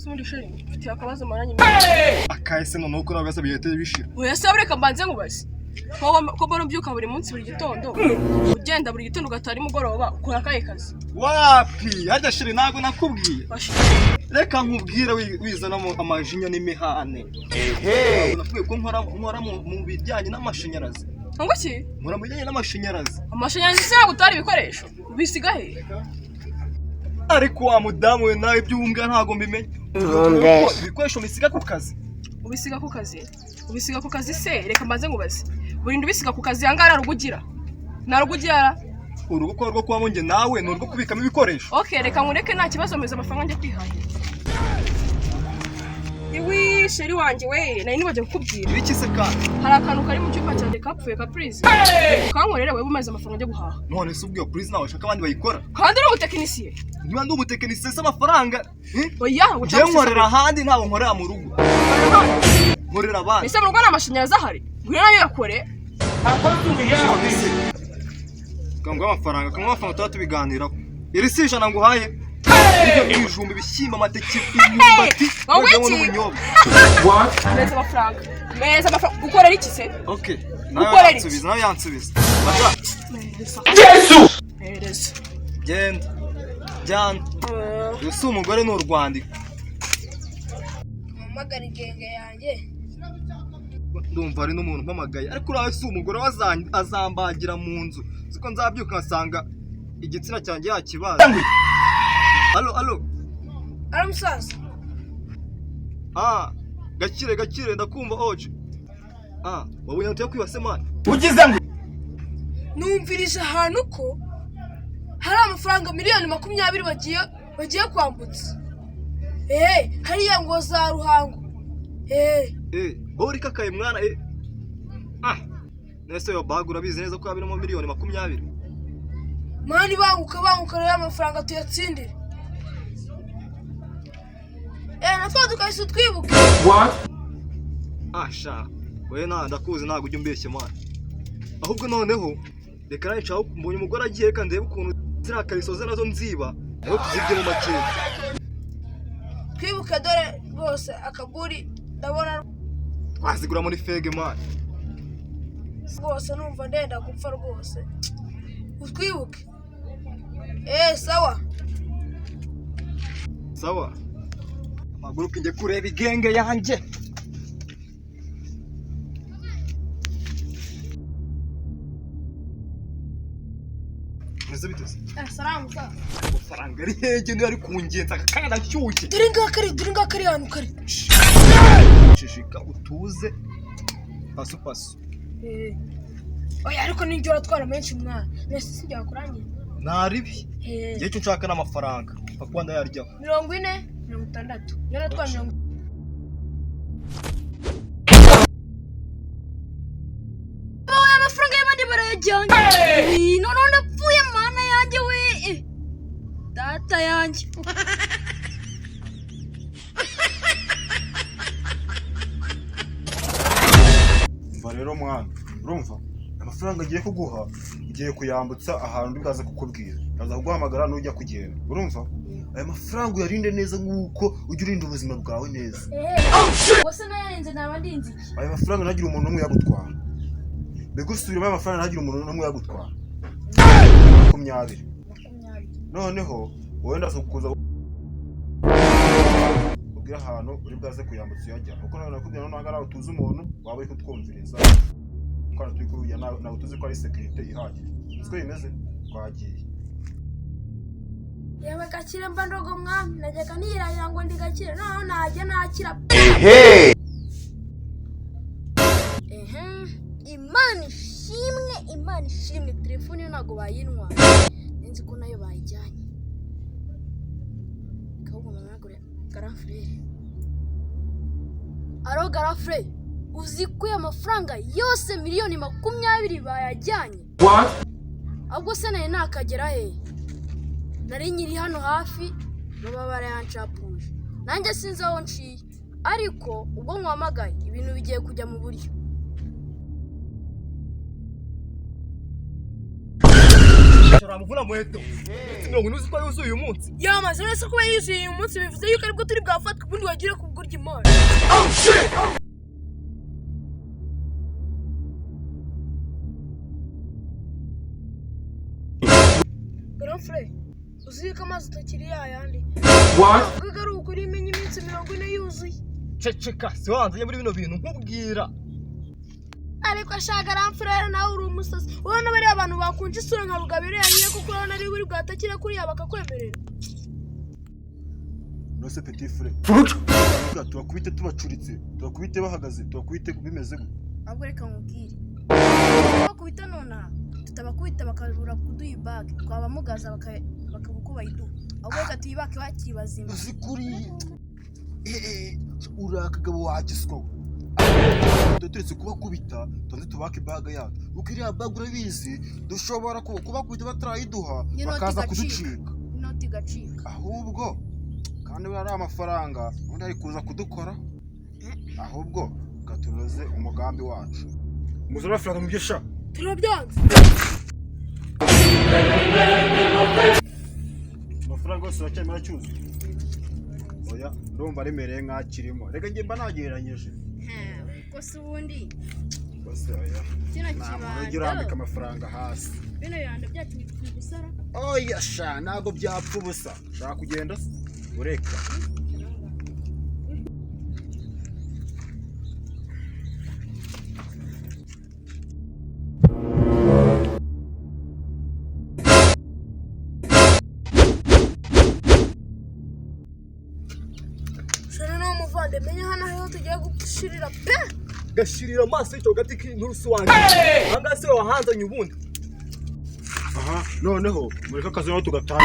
Ubundi chéri, mfitiye akabazo maranye. Akahise noneho ko nawe gasabye bihita bishira. Oya se, reka mbanze nkubaze. Ko mbona ubyuka buri munsi, buri gitondo, ugenda buri gitondo ugataha nimugoroba, ukora akahe kazi? Wapi, harya chéri ntabwo nakubwiye? Basha. Reka nkubwire, wizanamo amajinya n'imihane. Ntabwo nakubwiye ko nkora mu bijyanye n'amashanyarazi? Ngo iki? Nkora mu bijyanye n'amashanyarazi. Amashanyarazi se ntabwo utari ibikoresho ubisiga he? Ariko wa mudamu we, nawe ibyo umbwira ntabwo mbimenya. Ibikoresho mbisiga ku kazi. Ubisiga ku kazi? Ubisiga ku kazi se? Reka mbanze nkubaze, burinda ubisiga ku kazi, ahangaha nta rugo ugira? Nta rugo ugira? Urugo ko rwo kubamo njye nawe ni urwo kubikamo ibikoresho. OK, reka nkureke, nta kibazo. Meza amafaranga njye kwihahira. Iwi chéri wanjye we, nari nibagiwe kukubwira. Ibiki se kandi? Hari akantu kari mu cyumba cyanjye kapfuye ka prise, kankorere wewe umaze amafaranga njye guhaha. None se ubwo iyo prise nawe washaka abandi bayikora? Kandi uri umutekinisiye. Niba ndi umutekinisiye se amafaranga, eh? Oya. Njyewe nkorera ahandi, ntabwo nkorera mu rugo, nkorera abandi. Ese mu rugo nta mashanyarazi ahari? Ngwino nayo yakore. None se kanguha amafaranga, kanguha amafaranga tuba tubiganiraho. Iri si 100 nguhaye? Ibyo ibijumba, ibishyimbo, amateke, imyumbati, Wowe wongeyemo iki? n'ubunyobwa. Meza amafaranga, meza amafaranga. Ukorera iki se? Okay, nawe Ukorera iki? yansubiza, nawe yansubiza. Baja. Meza, meza. Genda, jyana. Uyu si umugore, ni urwandiko. Mpamagara igenge yanjye. Ndumva hari n'umuntu umpamagaye, ariko uriya si umugore we, azambagira mu nzu, siko nzabyuka nkasanga igitsina cyanjye yakibaza. Allo, allo. Ari umusaza. Ah, gakire, gakire, ndakumva oje. Ah, wabonye tuya kwiba se man? Numvirije ahantu ko hari amafaranga miliyoni 20 bagiye kwambutsa eee, hariya ngo za Ruhango eee. Eh, bori kakaye mwana, eh. Ah, nese yo bag urabizi neza ko yabirimo miliyoni 20? Man, banguka, banguka rero, amafaranga tuyatsindire eee, natwe tukahise twibuke. Ah sha, we na ndakuzi, ntabwo ujya umbeshya man. Ahubwo noneho reka nawe nshaka, mbonye umugore agiye, reka ndebe ukuntu ziriya kariso ze nazo nziba, nazo tuzibye mu makeya. Twibuke, dore rwose akaburi ndabona. Twazigura muri fege man. Rwose numva ndenda gupfa rwose. Utwibuke eee, sawa. Sawa, amaguruka njye kureba igenge yanjye. Meze bite se? Salamu sawa. Amafaranga ari hege niyo ari kungenza aka kanya, ndashyushye. Dore ngaka ari, dore ngaka ari ahantu kari. Shishika utuze, pasu pasu. Oya, ariko ninjye uratwara menshi mwana, nese sijya kurangira. Nta ribi. Igihe cyo nshaka n'amafaranga papa ndayaryaho. 40, 60, niyo natwara mirongo. Wowe, amafaranga y'abandi barayajyanye. Wi, noneho ndapfuye, mana yanjye we. Eh, data yanjye. Umva rero mwana, urumva amafaranga agiye kuguha, ugiye kuyambutsa ahantu ndi bwaze kukubwira. Ndaza kuguhamagara nujya kugenda. Urumva, aya mafaranga uyarinde neza nk'uko ujya urinda ubuzima bwawe neza. Ubwo se nayarenze naba ndinze iki? Aya mafaranga ntagire umuntu n'umwe uyagutwara. Mbigusubiremo, aya mafaranga ntagire umuntu n'umwe uyagutwara. 20. 20. Noneho wowe ndaza kuza ubwire ahantu uri bwaze kuyambutsa uyajya, kuko nawe nakubwira noneho ahangaha ntabwo tuzi umuntu waba uri kutwumviriza, kuko hano turi kuvugira ntabwo tuzi ko ari sécurité ihagije. Siko bimeze, twagiye. Yewe gakire, mba ndogo mwami, najyaga nirahira ngo ndi gakire, noneho najya nakira. Ehe, Imana ishimwe, Imana ishimwe, telefone yo ntabwo bayintwaye, nzi ko nayo bayijyanye. Ahubwo mpamagare grand frère. Allo, grand frère, uzi ko aya mafaranga yose miliyoni 20 bayajyanye? Ahubwo se nari nakagera he? Nari nkiri hano hafi baba barayanshapuje, nanjye sinzi aho nciye, ariko ubwo nkwamagaye ibintu bigiye kujya mu buryo. Ramuvuna muheto. Iminsi 40 uzi ko yuzuye uyu munsi. Yamaze wese kuba yuzuye uyu munsi bivuze yuko aribwo turi bwafatwe, ubundi wagire ku bw'urya imana. Garofure, uzi yuko amazi atakiri yayandi. Ubwo ari ukuri imenya iminsi 40 yuzuye. Ceceka, si wanzanye muri bino bintu nkubwira. Ariko ashaka aramfurera nawe uri umusazi. Urabona bariya abantu bakunje isura nka Rugabire yariye, kuko urabona ari buri bwatakira kuriya bakakwemerera. Nose petit frere, tubakubite tubacuritse, tubakubite bahagaze, tubakubite bimeze gute? Ahubwo reka nkubwire, bakubita nonaha tutabakubita bakabura kuduha ibage, twabamugaza bakaba uko bayiduha. Ahubwo reka tuyibake bakiri bazima. Uzi kuri uriya kagabo wagiswa, turetse kubakubita tubanze tubake ibaga yacu, kuko iriya baga urabizi dushobora kubakubita batarayiduha bakaza kuducika, inoti igacika. Ahubwo kandi buriya ari amafaranga ubundi ari kuza kudukora. Ahubwo katunoze umugambi wacu. Muzane amafaranga mu byo sha. Turabyanze. Amafaranga yose uracyarimo aracyuzuye? Oya, ndumva aremereye nk'akirimo. Reka njye mba nagereranyije. Ko se ubundi Bose oya. kino Nta muntu ujya kibando urambika amafaranga hasi. Bino bibando byacu bipfa ubusara. Oya sha, ntabwo byapfa ubusa. Ushaka kugenda se? Ureka. Shana nawe muvande, menya hano aho tugiye gushirira pe. Gashirira amaso y'icyo gati k'inturusu wanjye. Ahangaha se wahanzanye ubundi. Aha, noneho mureke akazi naho tugatanga.